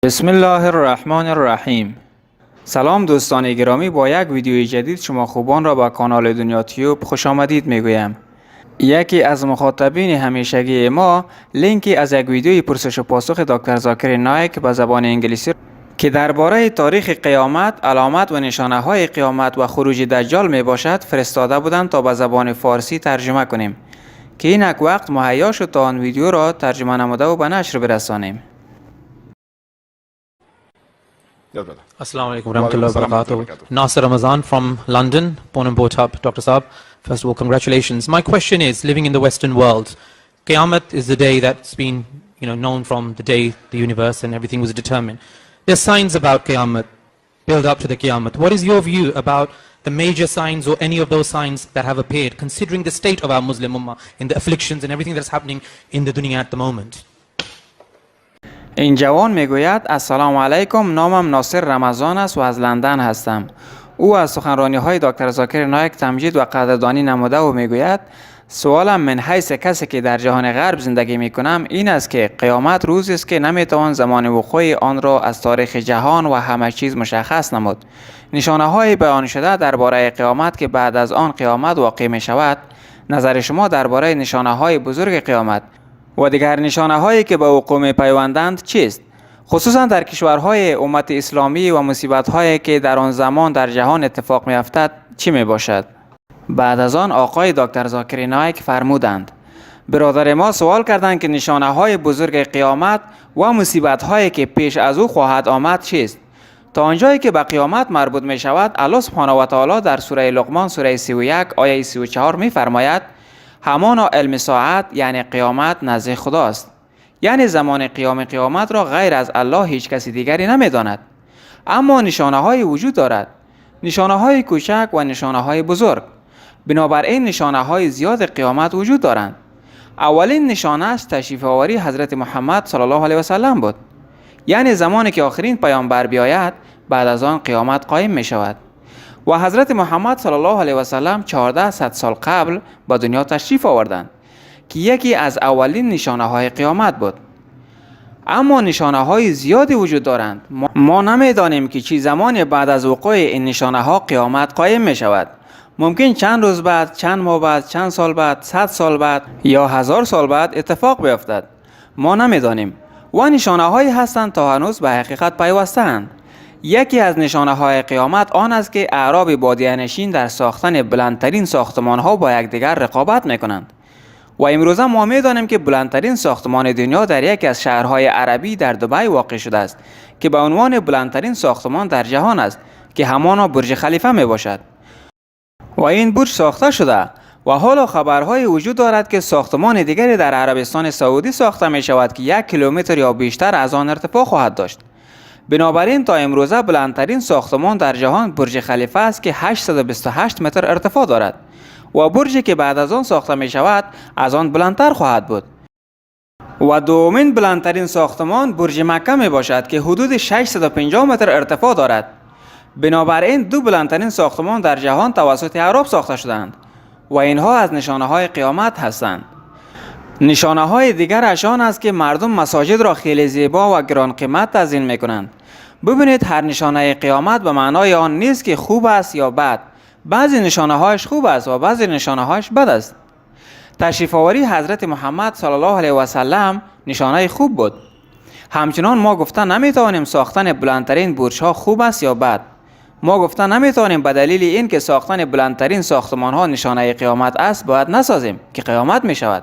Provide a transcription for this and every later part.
بسم الله الرحمن الرحیم. سلام دوستان گرامی، با یک ویدیوی جدید شما خوبان را به کانال دنیا تیوب خوش آمدید میگویم. یکی از مخاطبین همیشگی ما لینکی از یک ویدیوی پرسش و پاسخ دکتر زاکر نایک به زبان انگلیسی که درباره تاریخ قیامت، علامت و نشانه های قیامت و خروج دجال می باشد فرستاده بودند تا به زبان فارسی ترجمه کنیم که اینک وقت مهیا شد تا آن ویدیو را ترجمه نموده و به نشر برسانیم. Yes, brother. Assalamu alaikum Wa alaikum warahmatullahi assalam wa wabarakatuh. barakatuh. Nasir Ramazan from London, born and brought up, Dr. Saab. First of all, congratulations. My question is, living in the Western world, Qiyamat is the day that's been, known from the day the universe and everything was determined. There's signs about Qiyamat, build up to the Qiyamat. What is your view about the major signs or any of those signs that have appeared, considering the state of our Muslim Ummah in the afflictions and everything that's happening in the dunya at the moment? این جوان میگوید السلام علیکم، نامم ناصر رمضان است و از لندن هستم. او از سخنرانی های دکتر زاکر نایک تمجید و قدردانی نموده و میگوید سوالم من حیث کسی که در جهان غرب زندگی می کنم این است که قیامت روزی است که نمیتوان زمان وقوع آن را از تاریخ جهان و همه چیز مشخص نمود. نشانه های بیان شده درباره قیامت که بعد از آن قیامت واقع می شود، نظر شما درباره نشانه های بزرگ قیامت و دیگر نشانه هایی که به وقوع می پیوندند چیست؟ خصوصا در کشورهای امت اسلامی و مصیبت هایی که در آن زمان در جهان اتفاق می افتد چی می باشد؟ بعد از آن آقای دکتر زاکر نایک فرمودند برادر ما سوال کردند که نشانه های بزرگ قیامت و مصیبت هایی که پیش از او خواهد آمد چیست؟ تا آنجایی که به قیامت مربوط می شود، الله سبحانه و تعالی در سوره لقمان سوره 31 آیه 34 می فرماید همانا علم ساعت یعنی قیامت نزد خداست، یعنی زمان قیام قیامت را غیر از الله هیچ کسی دیگری نمیداند. اما نشانه های وجود دارد، نشانه های کوچک و نشانه های بزرگ. بنابراین نشانه های زیاد قیامت وجود دارند. اولین نشانه از تشریف آوری حضرت محمد صلی الله علیه و سلم بود، یعنی زمانی که آخرین پیامبر بیاید بعد از آن قیامت قایم می شود و حضرت محمد صلی الله علیه و سلم 1400 سال قبل به دنیا تشریف آوردند که یکی از اولین نشانه های قیامت بود. اما نشانه های زیادی وجود دارند. ما نمیدانیم که چی زمان بعد از وقوع این نشانه ها قیامت قایم می شود. ممکن چند روز بعد، چند ماه بعد، چند سال بعد، 100 سال بعد یا 1000 سال بعد اتفاق بیفتد. ما نمیدانیم و نشانه هایی هستند تا هنوز به حقیقت پیوسته‌اند. یکی از نشانه های قیامت آن است که اعراب بادیه نشین در ساختن بلندترین ساختمان ها با یکدیگر رقابت می کنند. و امروزه ما می دانیم که بلندترین ساختمان دنیا در یکی از شهرهای عربی در دبی واقع شده است که به عنوان بلندترین ساختمان در جهان است که همانا برج خلیفه می باشد. و این برج ساخته شده و حالا خبرهای وجود دارد که ساختمان دیگری در عربستان سعودی ساخته می شود که 1 کیلومتر یا بیشتر از آن ارتفاع خواهد داشت. بنابراین تا امروزه بلندترین ساختمان در جهان برج خلیفه است که 828 متر ارتفاع دارد و برجی که بعد از آن ساخته می شود از آن بلندتر خواهد بود. و دومین بلندترین ساختمان برج مکه می باشد که حدود 650 متر ارتفاع دارد. بنابراین دو بلندترین ساختمان در جهان توسط اعراب ساخته شدند و اینها از نشانه های قیامت هستند. نشانه های دیگر آن است که مردم مساجد را خیلی زیبا و گران قیمت تزیین می کنند. ببینید، هر نشانه قیامت به معنای آن نیست که خوب است یا بد. بعضی نشانه هایش خوب است و بعضی نشانه هایش بد است. تشریف آوری حضرت محمد صلی الله علیه و سلم نشانه خوب بود. همچنان ما گفته نمیتوانیم ساختن بلندترین برج ها خوب است یا بد. ما گفته نمیتوانیم به دلیل این که ساختن بلندترین ساختمان ها نشانه قیامت است باید نسازیم که قیامت می شود.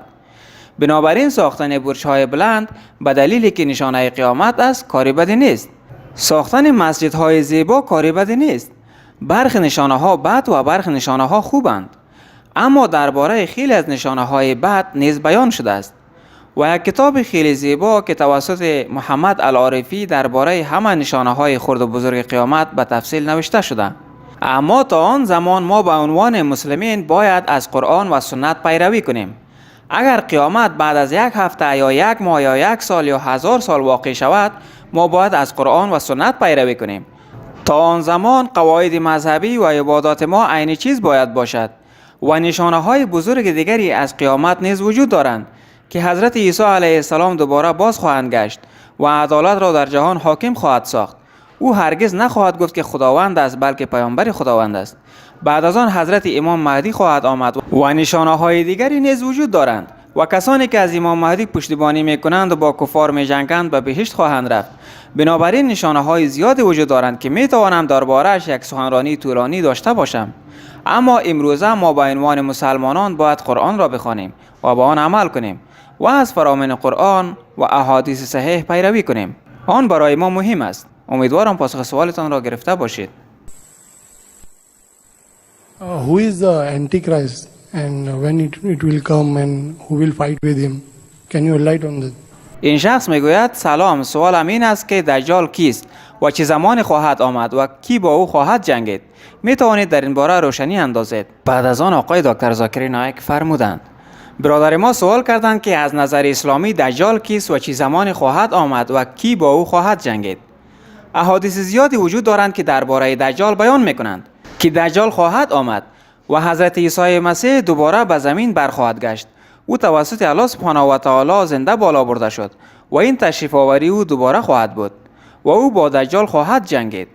بنابراین ساختن برج های بلند به دلیلی که نشانه قیامت است کاری بدی نیست. ساختن مسجد های زیبا کاری بدی نیست. برخی نشانه ها بد و برخی نشانه ها خوبند. اما درباره خیلی از نشانه های بد نیز بیان شده است. و یک کتاب خیلی زیبا که توسط محمد العارفی درباره همه نشانه های خرد و بزرگ قیامت به تفصیل نوشته شده. اما تا آن زمان ما به عنوان مسلمین باید از قرآن و سنت پیروی کنیم. اگر قیامت بعد از یک هفته یا یک ماه یا یک سال یا 1000 سال واقع شود، ما باید از قرآن و سنت پیروی کنیم. تا آن زمان قواعد مذهبی و عبادات ما عین چیز باید باشد. و نشانه های بزرگ دیگری از قیامت نیز وجود دارند که حضرت عیسی علیه السلام دوباره باز خواهند گشت و عدالت را در جهان حاکم خواهد ساخت. او هرگز نخواهد گفت که خداوند است، بلکه پیامبر خداوند است. بعد از آن حضرت امام مهدی خواهد آمد و نشانه های دیگری نیز وجود دارند و کسانی که از امام مهدی پشتیبانی میکنند و با کفار میجنگند به بهشت خواهند رفت. بنابراین نشانه های زیادی وجود دارند که میتوانم درباره‌اش یک سخنرانی طولانی داشته باشم. اما امروزه ما به عنوان مسلمانان باید قرآن را بخوانیم و با آن عمل کنیم و از فرامین قرآن و احادیث صحیح پیروی کنیم. آن برای ما مهم است. امیدوارم پاسخ سوالتان را گرفته باشید. Who is the Antichrist and when it will come and who will fight with him? Can you enlighten on this? این شخص میگوید سلام، سوالم این است که دجال کیست و چه زمان خواهد آمد و کی با او خواهد جنگید؟ می توانید در این باره روشنی اندازید؟ بعد از آن آقای دکتر زاکر نایک فرمودند: برادر ما سوال کردند که از نظر اسلامی دجال کیست و چه زمان خواهد آمد و کی با او خواهد جنگید. احادیث زیادی وجود دارند که درباره دجال بیان میکنند که دجال خواهد آمد و حضرت عیسی مسیح دوباره به زمین برخواهد گشت. او توسط الله سبحانه و تعالی زنده بالا برده شد و این تشریف آوری او دوباره خواهد بود و او با دجال خواهد جنگید.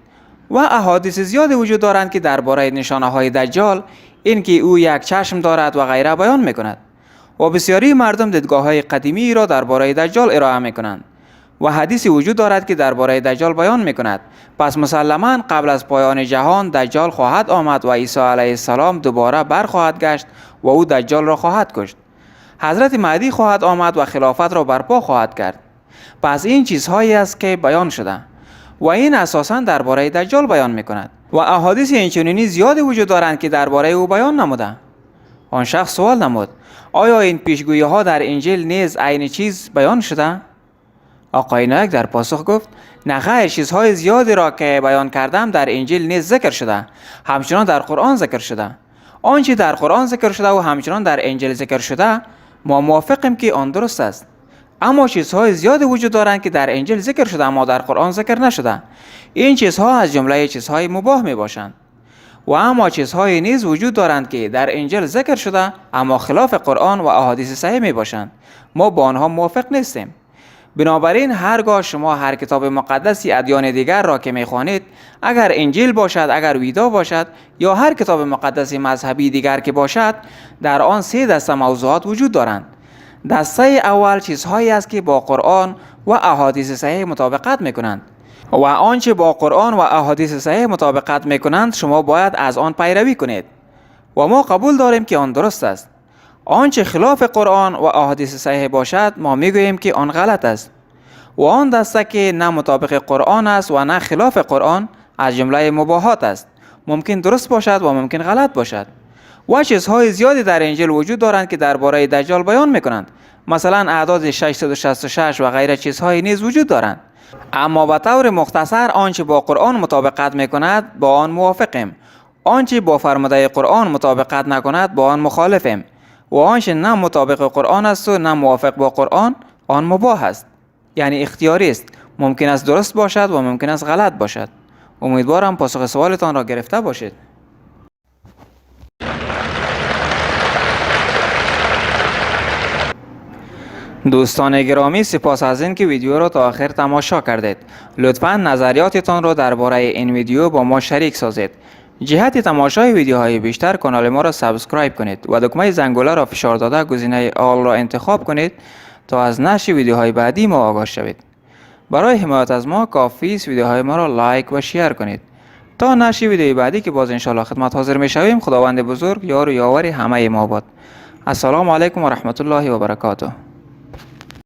و احادیث زیادی وجود دارند که درباره نشانه های دجال، اینکه او یک چشم دارد و غیره بیان میکند. و بسیاری مردم دیدگاه های قدیمی را درباره دجال ارائه میکنند و حدیثی وجود دارد که درباره دجال بیان میکند. پس مسلما قبل از پایان جهان دجال خواهد آمد و عیسی علیه السلام دوباره برخواهد گشت و او دجال را خواهد کشت. حضرت مهدی خواهد آمد و خلافت را برپا خواهد کرد. پس این چیزهایی است که بیان شده و این اساسا درباره دجال بیان میکند و احادیث اینچنینی زیادی وجود دارند که درباره او بیان نموده. آن شخص سوال نمود: آیا این پیشگویی ها در انجیل نیز عین چیز بیان شده؟ آقای نایک در پاسخ گفت: نه خیر، چیزهای زیادی را که بیان کردم در انجیل نیز ذکر شده، همچنان در قرآن ذکر شده. آنچه در قرآن ذکر شده و همچنان در انجیل ذکر شده ما موافقیم که آن درست است. اما چیزهای زیادی وجود دارند که در انجیل ذکر شده اما در قرآن ذکر نشده. این چیزها از جمله چیزهای مباح می باشند. و اما چیزهای نیز وجود دارند که در انجیل ذکر شده اما خلاف قرآن و احادیث صحیح می باشند. ما با آنها موافق نیستیم. بنابراین هرگاه شما هر کتاب مقدسی ادیان دیگر را که میخوانید، اگر انجیل باشد، اگر ویدا باشد یا هر کتاب مقدس مذهبی دیگر که باشد، در آن سه دسته موضوعات وجود دارند. دسته اول چیزهایی است که با قرآن و احادیث صحیح مطابقت میکنند و آنچه با قرآن و احادیث صحیح مطابقت میکنند شما باید از آن پیروی کنید و ما قبول داریم که آن درست است. آنچه خلاف قرآن و احادیث صحیح باشد ما میگوییم که آن غلط است. و آن دسته که نه مطابق قرآن است و نه خلاف قرآن از جمله مباحات است، ممکن درست باشد و ممکن غلط باشد. و چیزهای زیادی در انجیل وجود دارند که درباره دجال بیان میکنند، مثلا اعداد 666 و غیره چیزهایی نیز وجود دارند. اما به طور مختصر آنچه با قرآن مطابقت میکند با آن موافقیم، آنچه با فرموده قرآن مطابقت نکند با آن مخالفیم و آنچه نه مطابق قرآن است و نه موافق با قرآن آن مباح است، یعنی اختیاری است، ممکن است درست باشد و ممکن است غلط باشد. امیدوارم پاسخ سوالتان را گرفته باشید. دوستان گرامی، سپاس از اینکه ویدیو را تا آخر تماشا کردید. لطفاً نظریاتتان را درباره این ویدیو با ما شریک سازید. جهت تماشای ویدیوهای بیشتر کانال ما را subscribe کنید و دکمه زنگوله را فشار داده گزینه all را انتخاب کنید تا از نشر ویدیوهای بعدی ما آگاه شوید. برای حمایت از ما کافی است ویدیوهای ما را like و share کنید. تا نشر ویدیوی بعدی که باز انشالله خدمت حاضر می شویم، خداوند بزرگ یار و یاور همه ما باد. السلام علیکم و رحمت الله و برکاته.